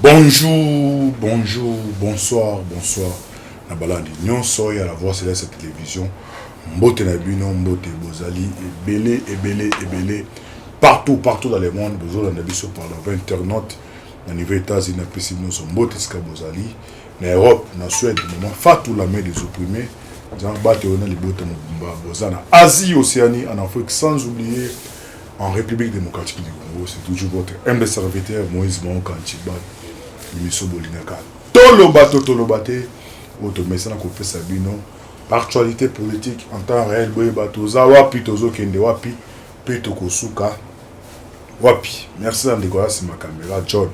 Bonjour, bonjour, bonsoir, bonsoir. Na balandi nyonso ya la voix céleste télévision. Mbote na bino, mbote bozali ebele ebele ebele partout partout dans le monde bozolanda biso par la internaute na niveau États-Unis na pesi bino mbote esika bozali na Europe na Suède maman Fatou la main des opprimés nzambe bato na libota mobimba boza na Asie, Océanie, en Afrique, sans oublier en République démocratique du Congo. C'est toujours votre humble serviteur Moïse Monkanchiba, émission bolingaka toloba to toloba te, oyo tomesana kopesa bino actualité politique en temps réel. Boyeba toza wapi, tozokende wapi mpe tokosuka wapi. Merci na ndeko ya nsima caméra John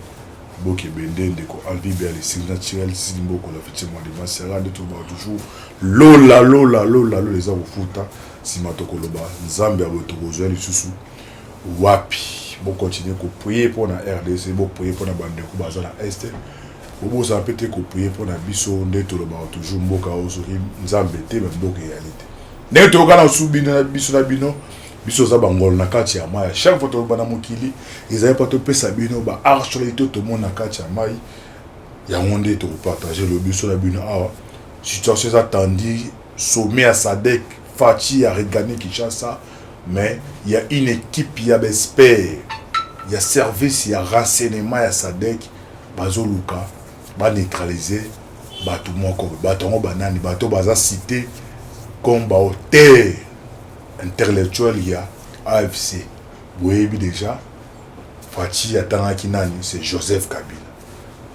Bokebende, ndeko Alvi Bealesili naturel Sili Mboko la future mois de masera. Nde tolobaka toujours lola lola lola lola eza kofuta. Nsima tokoloba Nzambe ya boye tokozwa lisusu wapi? Bocontinuer koprier mpona RDC, boprier mpona bandeko baza na Est, bobosana mpe te koprier mpona biso. Nde tolobaka toujours, mboka oyo soki Nzambe te, bamboka eyali te. Ndenge toyoka na su bino, biso na bino, biso oza bangolo na kati ya mai. Chaque fois toloba na mokili ezali mpo topesa bino baactualité tomona na kati ya mai. Yango nde tokopartager lo biso na bino awa. Situation eza tendue, sommet ya SADC, Fatshi ya regagné Kinshasa, mais il y a une équipe ya baexpert ya service ya renseignement ya SADC bazoluka baneutraliser bato moko. Bato yango banani? Bato baza cité comme baauteur intellectuel ya AFC. Boyebi déjà Fatshi atangaki nani? C'est Joseph Kabila.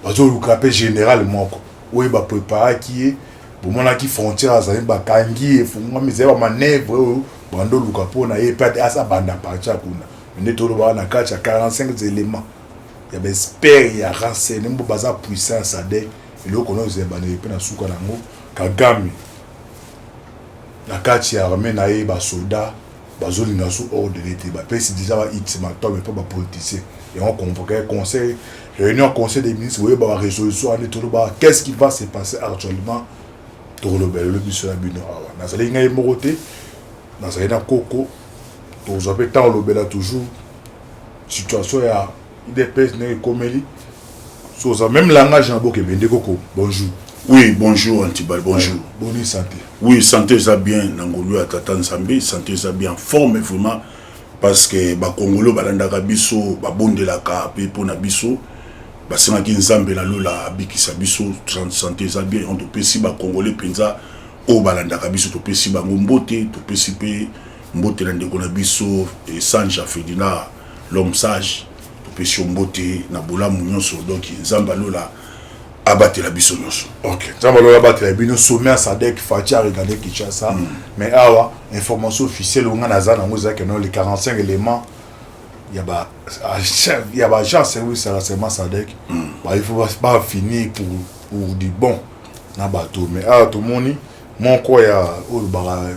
Bazoluka mpe général moko oyo bapréparaki ye. Bomonaki frontière azali, bakangi, efungwami. Ezali bamanœuvre oyo bandoluka mpona ye mpe asa banda parti ya kuna. Nde tolobaka na kati ya 45 éléments ya baexpert ya renseignement baza puissant ya SADC. Eloko nyonso ebandeli mpe na suka nango, Kagame na kati ya armée na ye, basoda bazolinga su ordre te. Bapesi déjà ba ultimatum mpo bapoliticien yango convoqué conseil, réunion conseil des ministres. Boyeba barésolution wana. Toloba qu'est-ce qui va se passer actuellement? Tokoloba lelo biso na bino awa. Nazali ngai moko te, nazali na koko. Tozwa mpe ntango olobela toujours situation ya UDPS ndenge ekomeli. So oza même langage na Bokebende. Koko, bonjour. Oui, bonjour Antibal, bonjour. Boni santé? Oui, santé eza bien na ngolu ya tata Nzambe, santé eza bien, forme vraiment, parce que bakongolo balandaka biso, babondelaka mpe mpona biso, basengaki Nzambe na lola abikisa biso. Santé eza bien. On topesi bakongole mpenza oyo balandaka biso, topesi bango mbote. Topesi mpe mbote na ndeko na biso Sanja Ferdinand, l'homme sage. Topesi yo mbote na bolamu nyonso. Donc Nzambe alola abatela biso nyonso. Ok, Nzambe alola abatela bino. Sommet ya SADC, Fatshi aregagner Kinshasa, mais awa information officielle onga naza nango ezalaki no les 45 éléments ya baagent service ya renseignement SADC, il faut bafinir pour du bon na bato. Mais awa tomoni moko ya oyo lobaka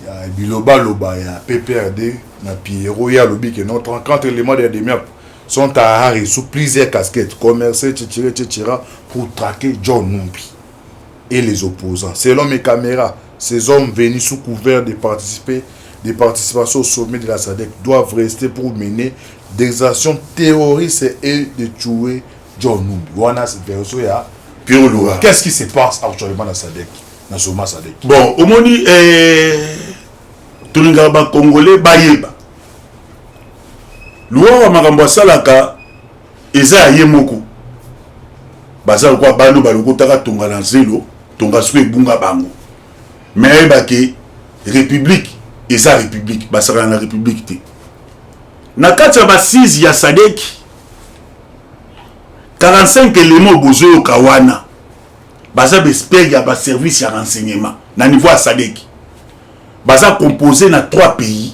ya bilobaloba ya PPRD na Pierrot, ye alobi ke non, 34 éléments de DEMIAP sont à Harare sous plusieurs casquettes, commerçants, etc., etc., pour traquer John Numbi et les opposants. Selon mes caméras, ces hommes venus sous couvert de participer de participation au sommet de la SADC doivent rester pour mener des actions terroristes et de tuer John Numbi. Voilà, c'est version ya Pierre Loura. Qu'est-ce qui se passe actuellement dans SADC, dans sommet SADC? Bon, omoni, tolingaka bakongolais bayeba Luwawa, makambo asalaka eza ya ye moko. Baza lokola bano balokotaka tonga na zelo, tonga soki ebunga bango. Mais ayebake république eza république, basakana na république te. Na kati ya basize ya SADC, 45 élément bozoyoka wana baza baexpert ya baservice ya renseignement na niveau ya SADC. Baza composé na trois pays,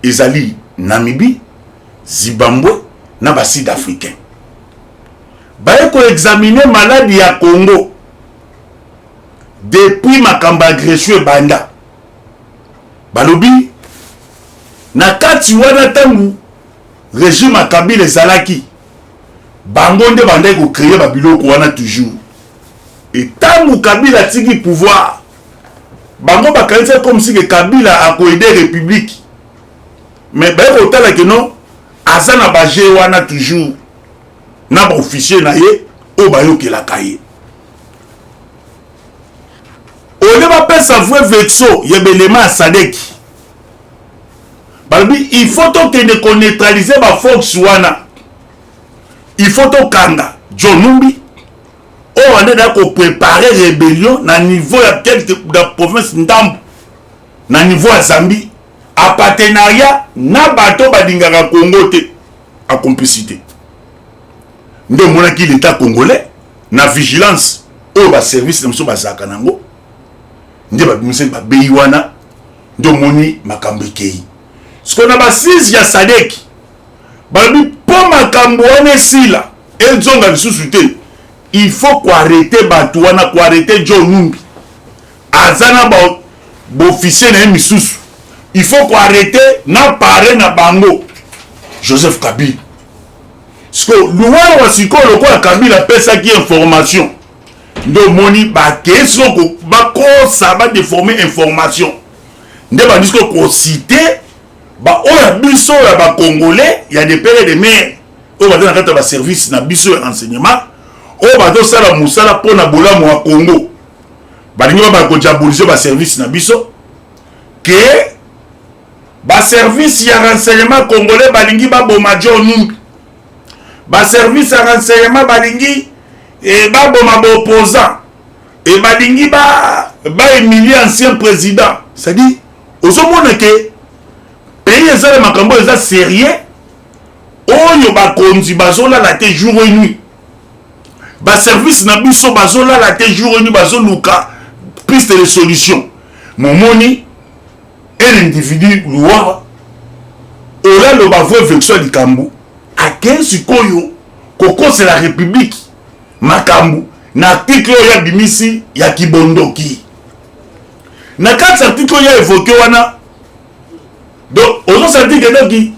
ezali Namibie, Zimbabwe na basud africain. Baye koexaminer maladie ya Congo depuis makambo ya agression ebanda. Balobi na kati wana, ntango régime ya Kabila ezalaki, bango nde bandaki kocréer babiloko wana toujours. Etango Kabila atiki pouvoir, bango bakanisi comme si ke Kabila akoaider république, mais baye kotala ke non, aza na baje wana toujours. Na baofficier na ye oyo bayokelaka ye, ole bapesa vrai version ya belema ya SADC. Balobi il faut tokende koneutraliser baforce wana, il faut tokanga John Numbi oyo ande da kopréparer rébellion na niveau ya quelque na province ndambo na niveau ya Zambie, en partenariat na bato balingaka Congo te, en complicité. Nde omonaki l'État congolais na vigilance oyo baservice na biso bazalaka nango, nde babimisaki babei wana. Nde omoni makambo ekei sikoyo na basize ya SADC. Balobi mpo makambo wana esila, ezonga lisusu te, il faut koarrêter bato wana, koarrêter John Numbi aza na baofficier na ye misusu, il faut koarrêter na parrain na bango Joseph Kabila. Sikoyo Luwara, sikoyo lokola Kabila apesaki information, nde omoni bakei sikoyo bakosa, badéformer information, nde bandi sikoyo kociter baoyo ya biso ya bacongolais ya de père de mère oyo baza na kati ya baservice na biso ya renseignement, oyo bazosala mosala mpona bolamu ya Congo. Balingi babaka kodiaboliser baservice na biso ke baservice ya renseignement congolais balingi baboma John Numbi, baservice ya renseignement balingi baboma baopposant e balingi bahumilie ancien président. C'est-à-dire ozomona ke pays eza na makambo eza sérieux oyo bakonzi bazolala te jour et nuit, baservice na biso bazolala te jour et nuit, bazoluka piste de solution. Momoni un individu Luwara oyo aloba vraie version ya likambo, akei sikoyo kokosela république makambo na article oyo abimisi ya kibondoki. Na kati ya article oyo évoqué wana, donc ozosentir ke doki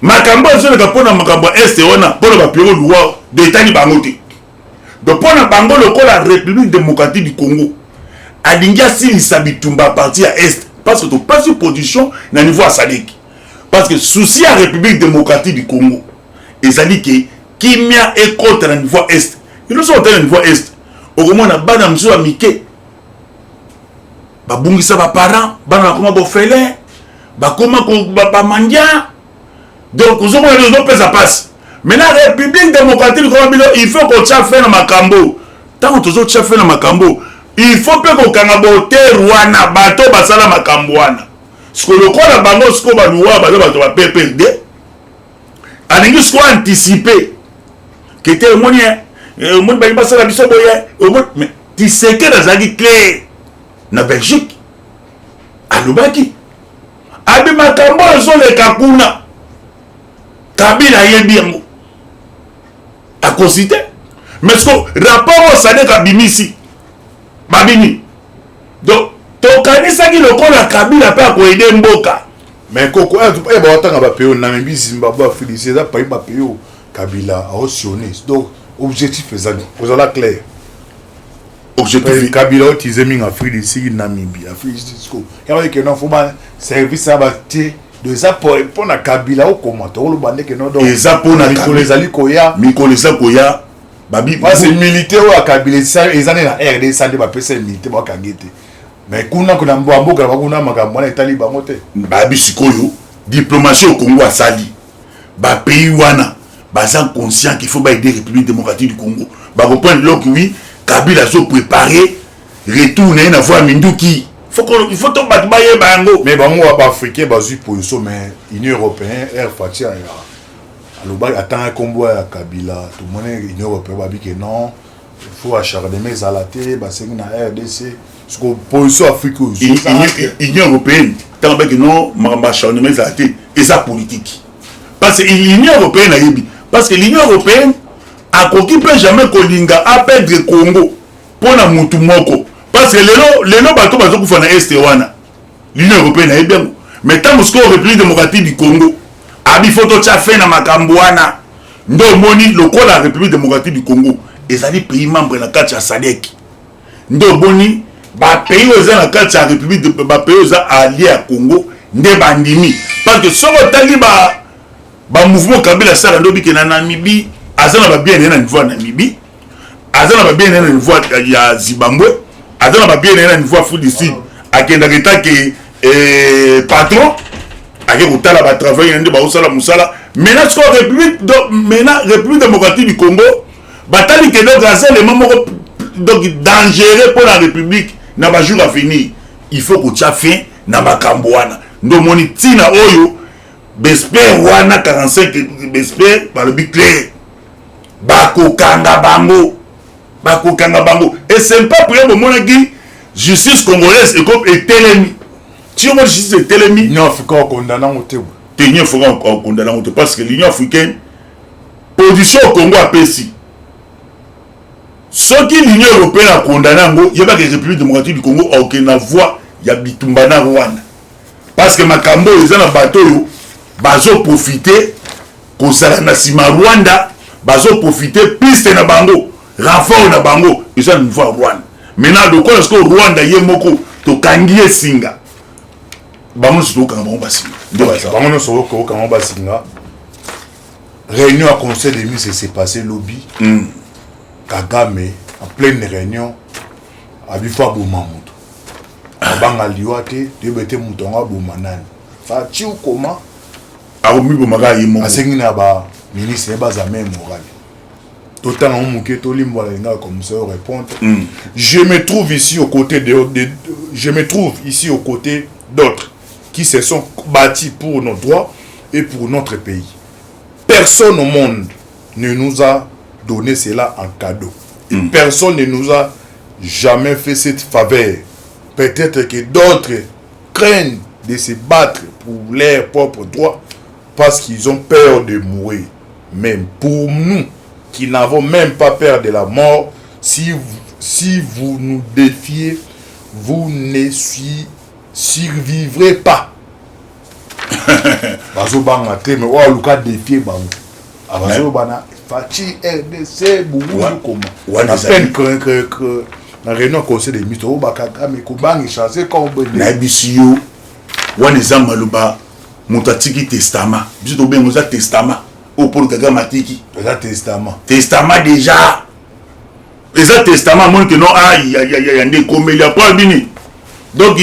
makambo ezoleka mpona makambo ya Est wana, mpona bapierrot Luwara de etali bango te. Donc mpona bango, lokola République démocratique du Congo alingi asilisa bitumba à partir ya Est, parce que topesi position na niveau ya SADC, parce que souci ya République démocratique du Congo ezali ke kimia ekota na niveau ya Est. Elo soki otali na niveau ya Est, okomona bana mosusu ya mike babungisa baparent, bana bakoma baorphelin, bakoma bamandia. Donc ozomona ozopesa mpasi. Maintenant République démocratique koma bino, il faut kotia fin na makambo. Ntango tozotia fin na makambo, il faut mpe kokanga baauteur wana, bato basala makambo wana. Siko lokola bango sikoyo baluwa baza bato ba PPRD, alingi sikoyo anticiper ke te omoni, omoni balingi basala biso boye. Mais Tshisekedi azalaki clair na Belgique, alobaki abi makambo oyo ezoleka kuna, Kabila ayebi yango, akosi te. Mais siko rapport oyo SADC abimisi, babimi, donc tokanisaki lokola Kabila mpe akoaider mboka. Mais koko e baotanga bapays oyo, Namibie, Zimbabwe, Afrique, eza pays, bapays oyo Kabila aosionne. Donc objectif eza kozala clair. Objectif? Kabila outilisé mingi Afrique du Sud, Namibie, Afrique du Sud. Yango ekende fo baservice na batie. Donc eza mpona Kabila okoma, tokoloba ndeke no. Donc eza mpona mikolo ezali koya. Mikolo eza koya, babi. Parce militaire oyo ya Kabila eza nde na RDC, nde bapesa militaire, bakangi te. Mais kuna kuna mboka na bakuna, makambo wana etali bango te. Babi sikoyo diplomatie au Congo asali, bapays wana baza conscient qu'il faut baaider République démocratique du Congo. Bakoprendre loki oui, Kabila azopréparer retour na ye na voie ya minduki. Il faut to bato bayeba yango. Mais bango baafricain bazwi position, mais Union européenne air Fatshi alobaki, atanga nkombo ya Kabila, tomoni Union européenne babi ke non, il faut acharnement ezala te, basengi na RDC. Siko position Afrique oyo? Union européenne, ntango baki non, makambo acharnement ezala te, eza politique, parce que l'Union européenne ayebi, parce que l'Union européenne akoki mpe jamais kolinga aperdre Congo mpo na mutu moko, parce que lelo lelo bato bazokufa na Est wana, l'Union européenne ayebi yango. Mais ntango sikoyo République démocratique du Congo abi fo totya fin na makambo wana, nde omoni lokola République démocratique du Congo ezali pays membre na kati ya SADC, nde omoni bapays oyo eza na kati ya république, bapays oyo eza allié ya Congo nde bandimi. Parce que soki otali bamouvement Kabila asala, nde obike na Namibie. Aza na babiens na ye na niveau ya Namibie, aza na babiens na ye na niveau ya Zimbabwe, aza na babiens na ye na niveau ya Afrique du Sud. Akendaka etake patron, ake kotala batravail na nde baosala mosala. Maintenant sikoyo République, maintenant République démocratique du Congo batali ke donc aza élément moko donc dangereux mpo na République na bajour à venir. Il faut kotia fin na makambo wana. Nde omoni ntina oyo baexpert wana, 45 baexpert, balobi clair: bakokanga bango, bakokanga bango. Et c'est pas pour bomonaki justice congolaise eko etelemi ti omoni justice etelemi. Union africaine okondana yango te? Te, Union africaine okondana yango te, parce que l'Union africaine, position au Congo apesi, soki l'Union européenne akondana yango, yebaka République démocratique du Congo akokende na voie ya bitumba na Rwanda, parce que makambo oyo eza na bato oyo bazoprofite kozala na nsima Rwanda, bazoprofite piste na bango, renfort na bango eza na niveau ya Rwanda. Maintenant lokola sikoyo Rwanda ye moko tokangi ye singa, bango nyonso tokokanga bango basinga nde baza. Bango nyonso okokanga bango basinga. Réunion ya conseil des ministres s'est passé lobi. Kagame, en pleine réunion, abi fo aboma moto, abanga liwa te. Toyeba te moto yango aboma nani, Fatshi okoma. Akomibomaka ye moko. Asengi na baministre ye baza même moral. Totanga ngo moke, tolimbola lingaka comme ça répondre. Je me trouve ici aux côtés d'autres qui se sont battus pour nos droits et pour notre pays. Personne au monde ne nous a donné cela en cadeau et personne ne nous a jamais fait cette faveur. Peut-être que d'autres craignent de se battre pour leurs propres droits parce qu'ils ont peur de mourir. Mais pour nous qui n'avons même pas peur de la mort, si vous nous défiez, vous ne survivrez pas. Bazobanga te, mais oyo aluka défier bango, bazoloba na Fatshi, RDC, Burundi, koma na peine que na réunion conseil des ministres oyo bakagame kobangisa se. Nayebisi yo, wana eza maloba moto atiki testament. Biso tobenga eza testament oyo Paul Kagame atiki. Eza testament. Testament déjà, eza testament. Amoni ke non, ya nde ekomeli apo abini. Donc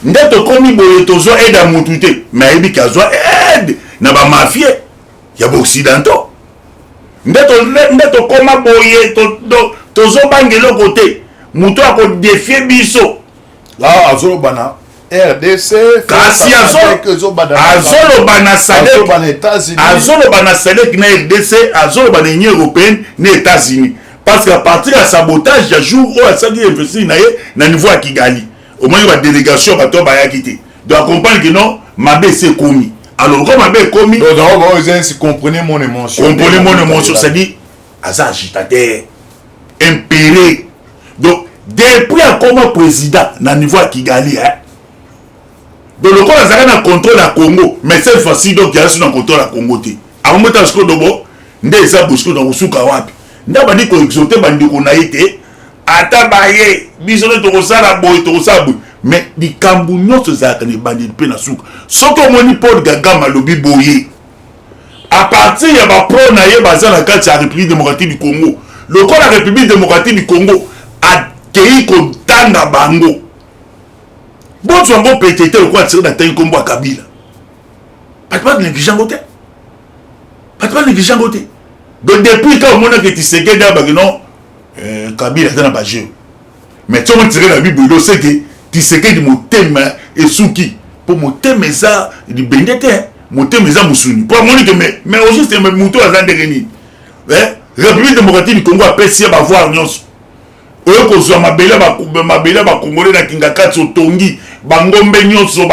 nde tokomi boye, tozwa aide ya motu te, mais ayebi ke azwa aide na bamafie ya baoccidentaux. Nde tokóma boye, tozobanga eloko te, moto akodéfier biso. Azoloba na RDC. Kasi azoloba na SADC, azoloba na SADC, na RDC, azoloba na Union européenne, na États-Unis, parce que à partir ya sabotage ya jour oyo asalaki investir na ye na niveau ya Kigali, omoni badélégation bato oyo bayaki te. Donc acomprendre que non, mabe esi ekomi. Alors comme mabe ekomi, comprenez mon émotion. Comprenez mon émotion, c'est-à-dire aza agitateur impéré. Donc depuis akoma président na niveau ya Kigali, hein? Donc lokola azalaka na contrôle ya Congo, mais cette fois-ci donc aza so na contrôle ya Congo te. Akomota sikoyo dobo nde eza boye. Sikoyo na kosuka wapi? Nde abandi koexhorter bandeko na ye te, ata baye biso nde tokosala boye, tokosala boye. Mais likambo nyonso ezalaka na ebandeli mpe na suka. Soki omoni Paul Kagame alobi boye, à partir ya bapro na ye baza na kati ya République démocratique du Congo, lokola République démocratique du Congo akei kotanga bango, bozwa yango pete te. Lokola tire na ntangi nkombo ya Kabila, bato banéglige yango te, bato banéglige yango te. Donc depuis ka omonaki Tshisekedi abaki non, Kabila aza na bajeu, mais ti omoni tire na bible oseke Tshisekedi motema esuki, mpo motema eza libende te, motema eza mosuni, mpo amoni ke mais au juste moto aza ndenge nini? République démocratique du Congo apesi ye bavoirs nyonso oyo kozwa mabele, mabele ya bakongole na kinga kati, otongi bangombe nyonso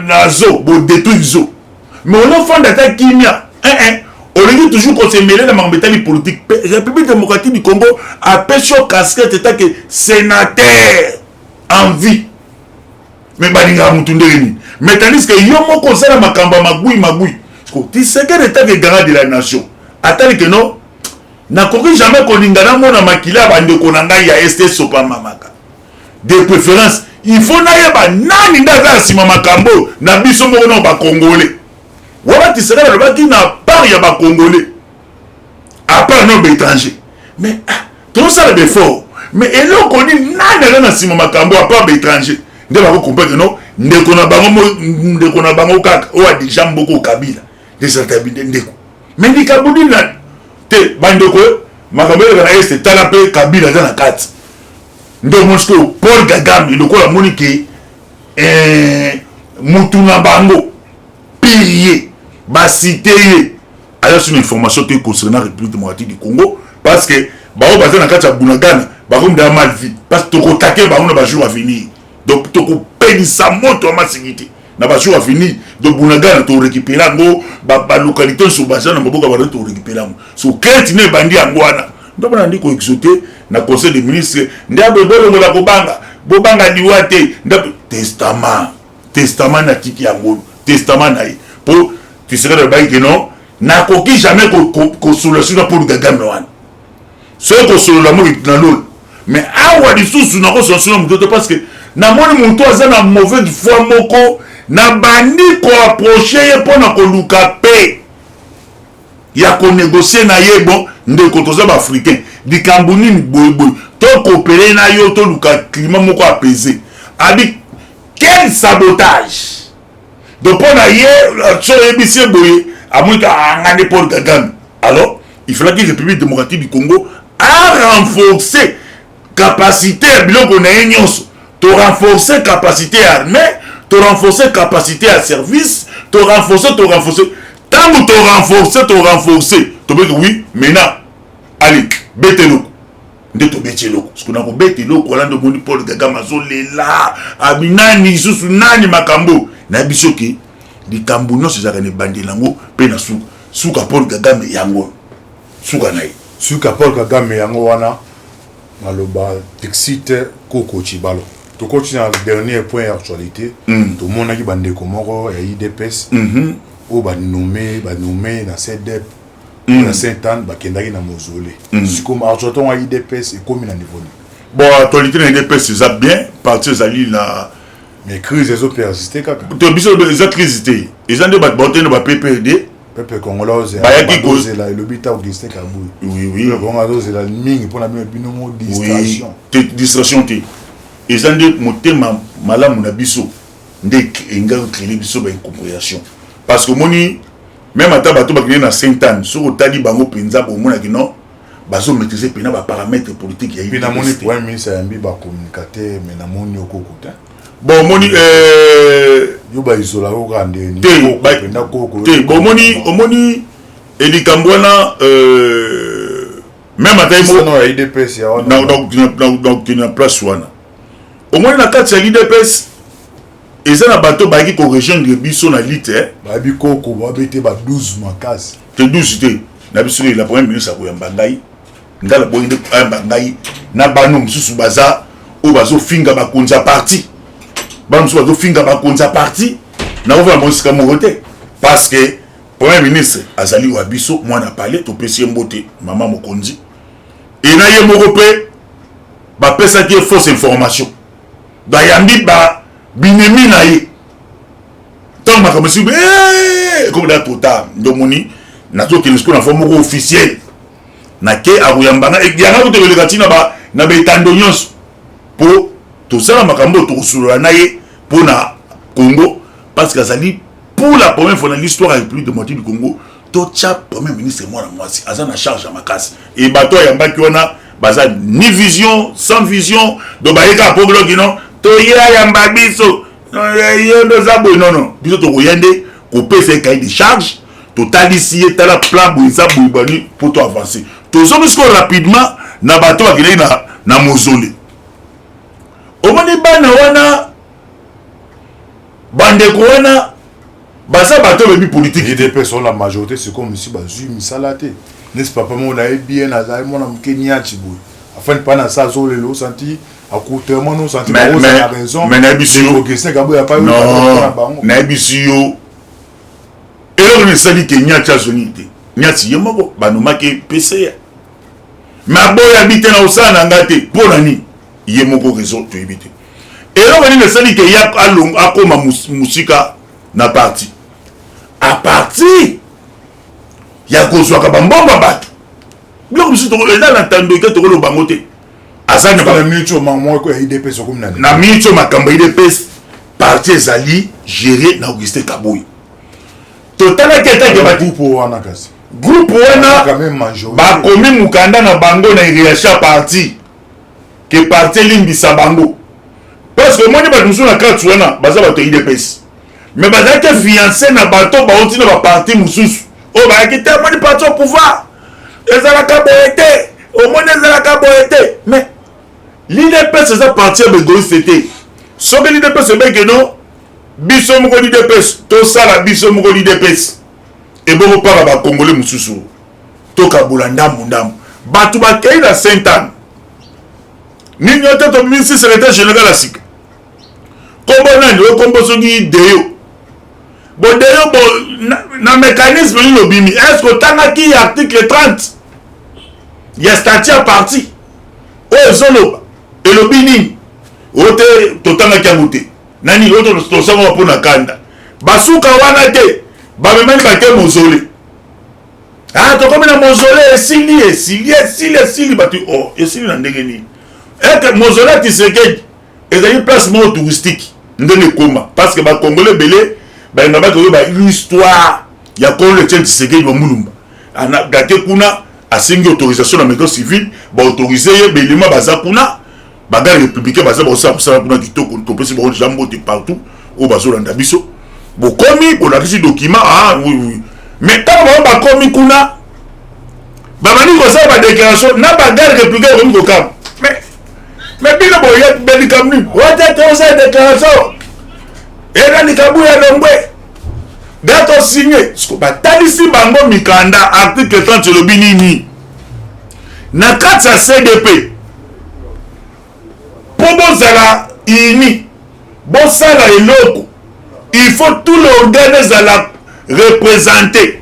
na zo, bodétruire zo, mais olofanda ata kimia. Olingi toujours kosemêler na makambo etali politique. République démocratique du Congo apesi yo casquette etake sénateur en vie, mais balingaka motu ndenge nini? Mais tandis que yo moko osala makambo ya magui magui. Tshisekedi etake garant de la nation, atali ke non, nakoki jamais kolinga namona makila ya bandeko na ngai ya este esopamamaka. De préférence il faut nayeba nani nde aza ya nsima makambo oyo na biso moko na bakongole wana. Tshisekedi alobaki na part ya bakongole. À part no baétranger, mais ah, tozosala baeffort, mais eloko nini? Nani aza na nsima makambo à part baétranger? Nde bakocomprendre no ndeko na bango, ndeko na bango kaka oyo adirigea mboka, Kabila, nde ezalaka ndeko. Mais likambo nini na te, bandeko? Makambo eleka na este, tala mpe Kabila aza na kati. Nde omoni sikoyo Paul Kagame lokola amoni ke mutu na bango pire ye basite ye, aza sur information te concernant République démocratique du Congo, parce que bango baza na kati ya Bunagana, bakomi deya mal vie, parce que tokotake bango na bajour à venir. Donc tokopelisa moto ya masingi te na bajour à venir. Donc Bunagana torécupérer yango, balocalité nyonso baza na maboko ya bato, torécupérer yango. So crainte ne ebandi yango wana. Ndo mpona ndi koexauter na conseil des ministres nde aboye bolongola kobanga, bobanga liwa te. Nde testament, testament natiki yango, testament na ye, mpo Tshisekedi alobaki ke non, nakoki jamais kosolola sur na Paul Kagame wana. Soki kosolola mo na lola, mais awa lisusu nakosolola sur na moto te, parce que namoni moto aza na mauvaise foi moko. Nabandi koapprocher ye mpo na koluka pe ya konégocier na ye. Bon, ndeko, toza baafricain, likambo nini boyeboye, tocoopérer na yo, toluka climat moko apaisé. Abi quel sabotage? Donc mpo na ye, so oyebisi ye boye, amoni ka anga nde Paul Kagame. Alors il fallait que République démocratique du Congo a renforcer capacité ya biloko na ye nyonso. Torenforcer capacité ya armée, torenforcer capacité ya service, torenforcer, torenforcer. Ntango torenforcer, torenforcer, tobeki oui, maintenant allez, bete eloko. Nde tobeti eloko. Soki na kobeta eloko wana, nde omoni Paul Kagame azolela, abi nani lisusu, nani makambo. Nayebi soki likambo nyonso ezalaka na ebandeli yango mpe na suka. Suka Paul Kagame yango, suka na ye. Suka Paul Kagame yango wana. Maloba Dixit Koko Tshibalo. Tokoti na dernier point ya actualité. Tomonaki bandeko moko ya UDPS oyo banome na CDEP na Sainte Anne, bakendaki na mausolée. Sikoyo actualité yango ya UDPS ekomi na niveau nini? Bon, actualité na UDPS eza bien, parti ezali na Mais crise ezopersiste kaka. To biso eza crise te, eza nde bato baotene ba PPRD. Peuple congolais Bayaki ozela, elobi ta Augustin Kabuya. Oui. Peuple congolais azozela mingi mpona bino, bino mo distraction. Te, distraction te, eza nde motema malamu na biso nde engaki créer biso baincompréhension, parce que omoni, même ata bato bakende na Sainte Anne, soki otali bango mpenza, bomonaki non, bazomaîtrise mpena baparamètre politique ya Mpe namoni premier ministre ayambi bacommunicateur, mais namoni okoko te. Bon, omoni yo baisola yo kaka ndeni. Te. Mpenza koko. Te, bon, omoni, omoni elikambo wana, même ata ye moko ya UDPS ya wana. Na place wana, omoni na kati ya l'UDPS eza na bato bayaki korejoindre biso na lite. Bayebi koko babete ba 12 makasi. Te, 12 te. Na biso la première ministre akoyamba ngai, ngai naboyi nde ayamba ngai na bano mosusu baza oyo bazofinga bakonzi ya parti. Bano mosusu bazofinga bakonzi ya parti, nakofanda bango esika moko te, parce que premier ministre azali wa biso, mwana pale, topesi ye mbote, mama mokonzi. E na ye moko mpe bapesaki ye fausse information, bayambi ba binemi na ye. Ntango makambo esi ekomi da trop tard, nde omoni nazokende sikoyo na fo moko officiel nake akoyamba nga yanga kutu koleka ntina na baetando nyonso, mpo tosala makambo oyo tokosolola na ye mpo na Congo, parce que azali pour la première fois na l'histoire ya République démocratique du Congo totya premier ministre mwana mwasi, aza na charge ya makasi. E bato ayambaki wana baza ni vision, sans vision. Donc bayeka po bloki non, toye ayamba biso, ye nde oza boye. Non, non, biso tokoya nde kopesa ye cahier de charge, totalisi ye, tala plan boye, eza boye bani mpo to avance. Tozongi sikoyo rapidement na bato bakendaki na mausolée. Omoni bana wana, bandeko wana baza bato oyebi politique. UDPS la majorité, c'est comme si bazwi misala te. Nesi papa moko nayebi ye, nazali mwana moke niati boye, afani mpa na sa azolelo, osanti accoutrement no, osanti na raison. Mais nayebisi yo Augustin Kabuya pa non, nayebisi yo eloko nini esali ke Nyati azongi te. Nyati ye moko banomaki PCA, mais aboyabi te na kosala na ngai te. Mpo na nini? Ye moko raison toyebi te. Eloko nini esali ke ye akóma mosika na parti à partir ya kozwaka bambongo ya bato? Biloko mosusu eza na tandoki, tokoloba yango te. Aza na minute oyo UDPS okomi na na minute oyo makambo ya UDPS, parti ezali géré na Augustin Kabuya. Totalaki etake groupe wana, kasi groupe wana bakomi mokanda na bango na hiérarchie ya parti ke parti elimbisa bango, parce que omoni bato mosusu na kati wana baza bato ya UDPS, mais bazalaki fiancé na bato bauti na baparti mosusu oyo bayaki te. Omoni, parti au pouvoir ezalaka boye te, omoni, ezalaka boye te. Mais l'UDPS eza parti ya baégoïste te. Soki l'UDPS ebeke no biso moko l'UDPS, tosala biso moko l'UDPS, ebongo mpaka bakongole mosusu tokabola ndambu ndambu. Bato bakei na Sainte Anne nini oyo te, tobimisi secrétaire général ya sika, kombo nani oyo, kombo soki Deyo. Bo Deyo bo na mécanisme nini obimi? Est ce que otangaki article 30 ya statut ya parti oyo ezoloba, elobi nini? Oyo te, totangaki yango te. Nani oyo tosangaka mpo na kanda basuka wana te, bamemani bake mausolée. Ah, tokomi na mausolée, esili, esili, esili, esili. Bato o esili na ndenge nini? Eke mausolée ya Tshisekedi ezali place moko touristique ndenge ekoma, parce que bakongole ebele balinga bakoyeba histoire ya Kolo Etienne Tshisekedi wa Mulumba. Gake kuna, asengi autorisation na maison civile, baautoriser ye. Belema baza kuna, bagarde républicain baza, bakosala mosala kuna kitoko. Topesi bango deja mbote partout oyo bazolanda biso. Bokomi, bolakisi document, ah oui. Mais ntango bango bakomi kuna, babandi kosala badéclaration na bagarde républicain, bakomi kokama. Mais bino boya belikambo nini? Wate te, osala déclaration eza likambo ya longwe ga tosigne. Batalisi bango mikanda, article 30 elobi nini na kati ya CDP? Mpo bozala uni, bosala eloko, il faut tout l'organe ezala représenté.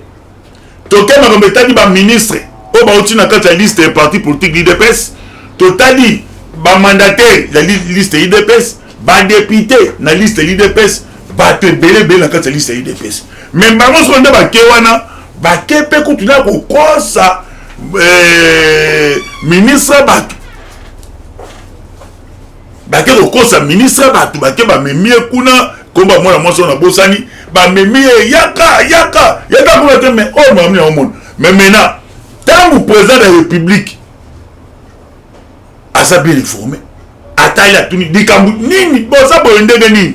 Toke makambo etali baministre oyo bauti na kati ya liste ya parti politique l'UDPS, totali bamandataire ya liste ya UDPS, badéputé na liste ya l'UDPS, bato ebele ebele na kati ya liste ya UDPS. Mais bango soko nde bake wana, bake mpe kutu na kokosa ministre. Bato bake kokosa ministre, bato bake, bamemi ye kuna. Komba mwana mwasi oyo nabosani, bamemi ye, yaka, yaka, yaka kuna te. Mais oyo mami yango mona. Mais maintenant, ntango président de la République aza bien informé, atali, atuni likambo nini boza boye, ndenge nini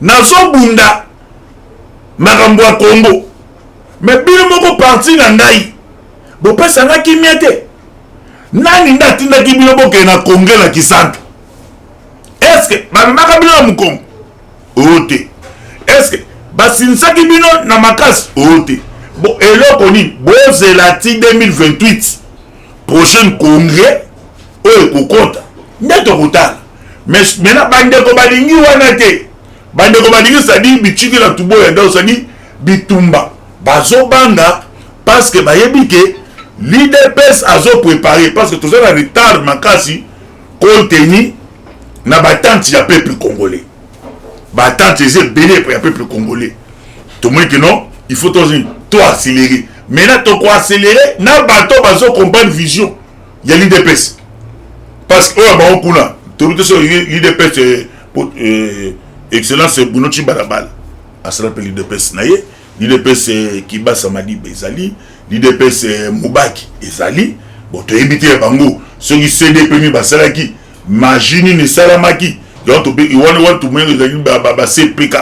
nazobunda makambo ya Congo, mais bino moko parti na ngai bopesanga kimia te. Nani nde atindaki bino bokende na congrès na Kisantu? Est-ce bamemaka bino na mokongo oyo te? Est-ce basinisaki bino na makasi oyo te? Bo eloko nini? Bozela ti 2028, prochaine congrès oyo ekokɔta nde tokotala. Mais maintenant, bandeko balingi wana te. Bandeko balingi sadi bitiki na tuboya ndako, sadi bitumba. Bazobanga parce que bayebi ke l'UDPS azoprépare, parce que toza na retard makasi compte tenu na baattente ya peuple congolais. Baattente eza ebele ya peuple congolais. Tomoni ke non, il faut to accélérer. Maintenant tokoaccélérer na bato bazocomprendre vision ya l'UDPS, parce que oyo bango kuna toyebi te soki l'UDPS, excellence Bruno Tshibala asala mpe l'UDPS na ye, l'UDPS Kibasa Madiba ezali, l'UDPS Mobaki ezali. Bon, toyebi te ya bango soki CDP nini basalaki, magie nini esalamaki. Donc wana wana tomoni ezali ba CPK,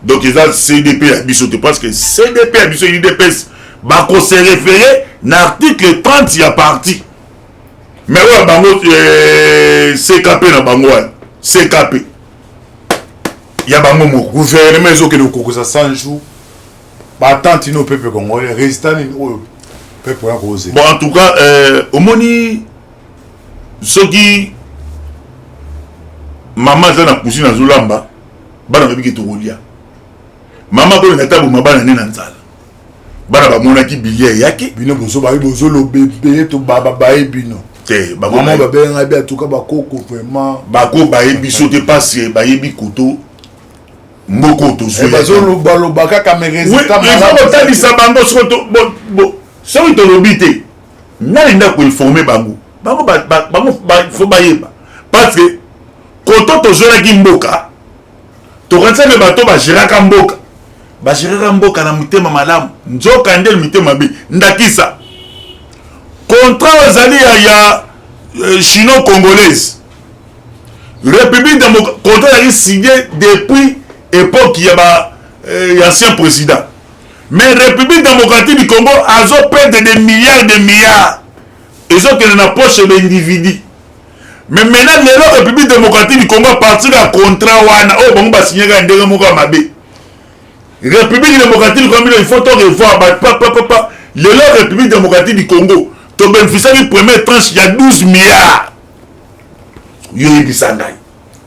donc eza CDP ya biso te, parce que CDP ya biso UDPS bakose référer na article 30 ya parti. Mais oyo bango CKP na bango wana, CKP ya bango moko. Gouvernement ezokende kokokisa 100 jours, baattente nini au peuple congolais? Résultat nini oyo peuple wana kozela? Bon, en tout cas, omoni, soki mama aza na cuisine azolamba, bana babiki tokolia. Mama akolinga ata boma bana nde na nzala, bana bamonaki bilia eyaki. Bino bozobayi, bozoloba ebele, to baye bino. Te. Mama babenga bi atuka bakoko vraiment. Bako bayebi biso te, pasi bayebi koto mboka tozwi. Bazolobaloba kaka, mais résultat kotalisa bango. Soki tolobi te, Nani nde akoinforme bango? Bango bango faut bayeba, parce que koto tozwelaki mboka, tokanisaki bato bagéraka mboka, bagéraka mboka na motema malamu, nzoka nde mitema mabe. Ndakisa, contrat oyo ezali ya chino congolaise, République démocratique, contrat ezalaki signé depuis époque ya ba ya ancien président, mais République démocratique du Congo azoperdre des milliards de milliards, ezokende na poche baindividu. Mais maintenant, lelo, République démocratique du Congo, à partir ya contrat wana oyo bango basignaka ndenge moko ya mabe, République démocratique du Congo, il faut to revoir bapapapapa. Lelo, République démocratique du Congo tobénéficiaki première tranche ya 12 milliards. Yo yebisa ngai,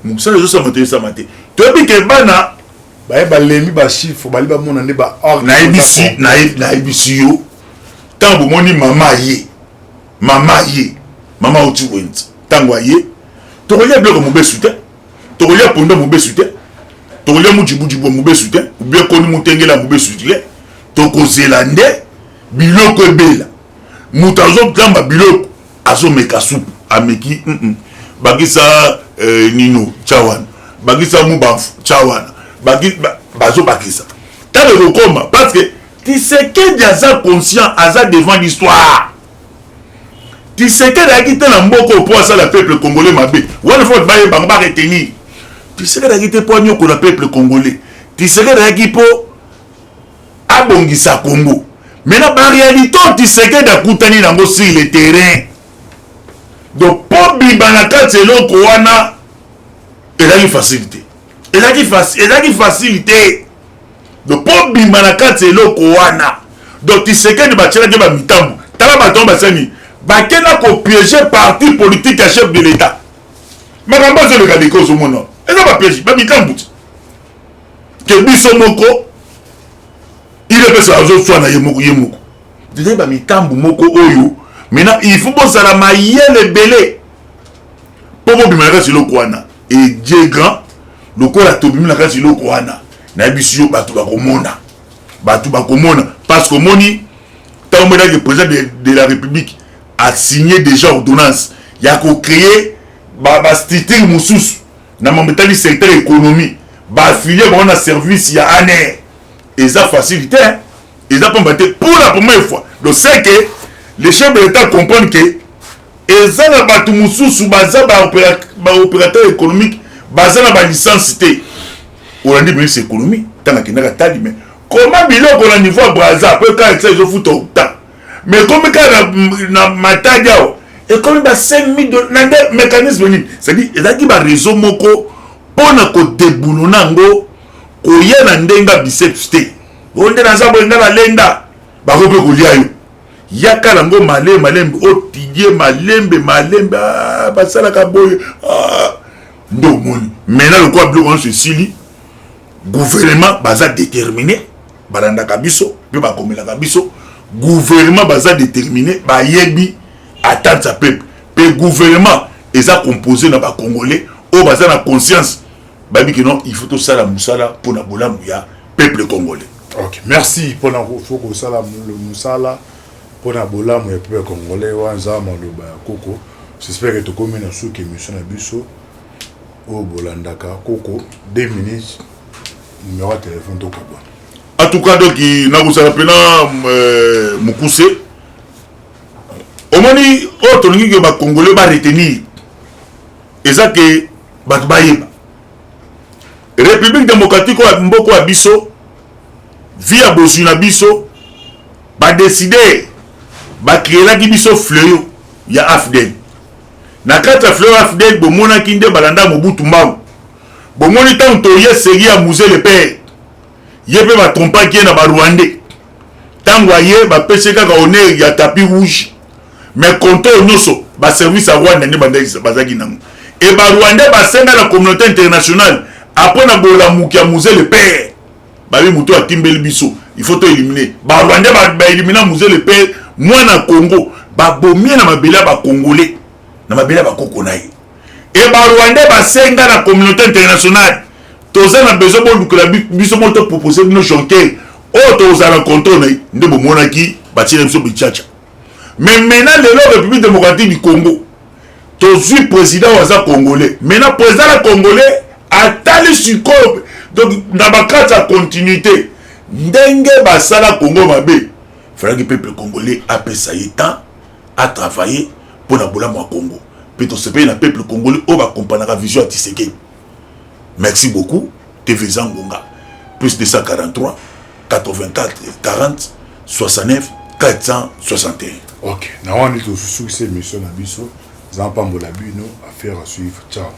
mosala ezosama te, ezosama te. Toyebi ke bana baye balembi bachiffre, bali bamona nde ba Nayebisi yo, ntango bomoni mama ye, mama ye, mama oti wenzi, ntango aye, tokolia biloko mobesu te, tokolia pondo mobesu te, tokolia mujibujibu mobesu te, ubie koni mutengela mobesu te. Tokozela nde biloko ebela. Moto azotamba biloko, azomeka supu, ameki, bakisa nino tya wana, bakisa mubafu tya wana, bazobakisa. Ntango ekokoma, parce que Tshisekedi aza conscient, aza devant l'histoire. Tshisekedi ayaki te na mboka mpo asala peuple congolais mabe. Wana faut bayeba bango, baretenir: Tshisekedi ayaki te mpo anyokola peuple congolais. Tshisekedi ayaki mpo abongisa Congo. Maintenant, baréalité oyo Tshisekedi akutani nango sur le terrain, donc mpo bima na kati eloko wana ezalaki facile te, ezalaki facile te. Donc mpo bima na kati eloko wana, donc Tshisekedi batielaki bamitambo. Tala bato wana basani, bakenda kopiéger parti politique ya chef de l'État. Makambo azoleka leka, ozomona eza bapiège, bamitambo ti ke biso moko UDPS azoswana ye moko, ye moko. Ezali bamitambo moko oyo maintenant il faut bozala mayele ebele mpo bobima na kati eloko wana. Et Dieu grand, lokola tobimi na kati eloko wana, nayebisi yo, bato bakomona, bato bakomona, parce que omoni ntango monaki président de la République a signé déjà ordonnance ya kocréer bastructure mosusu na mambo etali secteur économie, baaffilié bango na service ya ANR. Eza facile te, eza pamba te. Pour la première fois, donc c'est que le chef de l'État comprendre que eza na bato mosusu baza baopérateur économique, baza na balicence te. Olandi ministre économie ntango akendaka tali, mais comment biloko na niveau ya Braza po kaka esa ezofuta autant, mais ekomi kaka na Matadi awa, ekomi ba 5000 na nde mécanisme nini? C'est-à-dire ezalaki baréseau moko mpona kodéboulonner yango, koya na ndenge ya biceps te. Oyo nde naza boye, nga nalenda bako mpe kolia yo. Yaka nango malembe malembe, otidie malembe malembe, basalaka boye nde omoni maintenant lokola biloko nyonso esili. Gouvernement baza déterminé, balandaka biso mpe bakomelaka biso. Gouvernement baza déterminé, bayebi attente ya peuple, mpe gouvernement eza composé na bacongolais oyo baza na conscience, bayebi ke non, il faut tosala mosala mpona bolamu ya peuple congolais. Ok, merci. Mpona faut kosala mosala mpona bolamu ya peuple congolais, wana eza maloba ya koko. J'espère que tokomi na suki émission na biso oyo bolandaka. Koko, 2 minutes, numéro ya téléphone, tokabwana. En tout cas, donc nakozala mpena mokuse. Omoni oyo tolingi ke bacongolais baretenir, eza ke bato bayeba République démocratique oyo mboka ya biso, vie ya bozwi na biso. Badécider, bacréelaki biso fléau ya AFDL. Na kati ya fléau AFDL, bomonaki nde balanda Mobutu mbangu. Bomoni ntango toye série ya Mzee le père, ye mpe batrompaki ye na barwandais. Ntango aye, bapesi kaka honneur ya tapis rouge, mais compte oyo nyonso baservice ya Rwanda nde bazalaki nango. E barwandais basenga na communauté internationale, après na bolamuki ya Mzee le père, babi moto atimbeli biso, il faut toéliminer barwandais. Baélimina Mzee le père, mwana Congo, babomie na mabele ya bacongolais, na mabele ya bakoko na ye. E barwandais basenga na communauté internationale: toza na besoin bolukela biso moko, topropose bino Jonker oyo tozala na contrôle na ye. Nde bomonaki batiela biso bichacha. Mais maintenant, lelo, République démocratique du Congo, tozwi président oyo aza congolais. Maintenant, président na congolais atali sikoyo, donc na bakati ya continuité, ndenge basala Congo mabe, falaki peuple congolais apesa ye temps atravailler mpo na bolamu ya Congo. Mpe tosepeli na peuple congolais oyo bakompanaka vision ya Tshisekedi. Merci beaucoup. TV Zangonga, +243 84 40 69 461. Ok, na wana tosusukisa émission na biso. Nzambe apambola bino. Affaire à suivre. Ciao.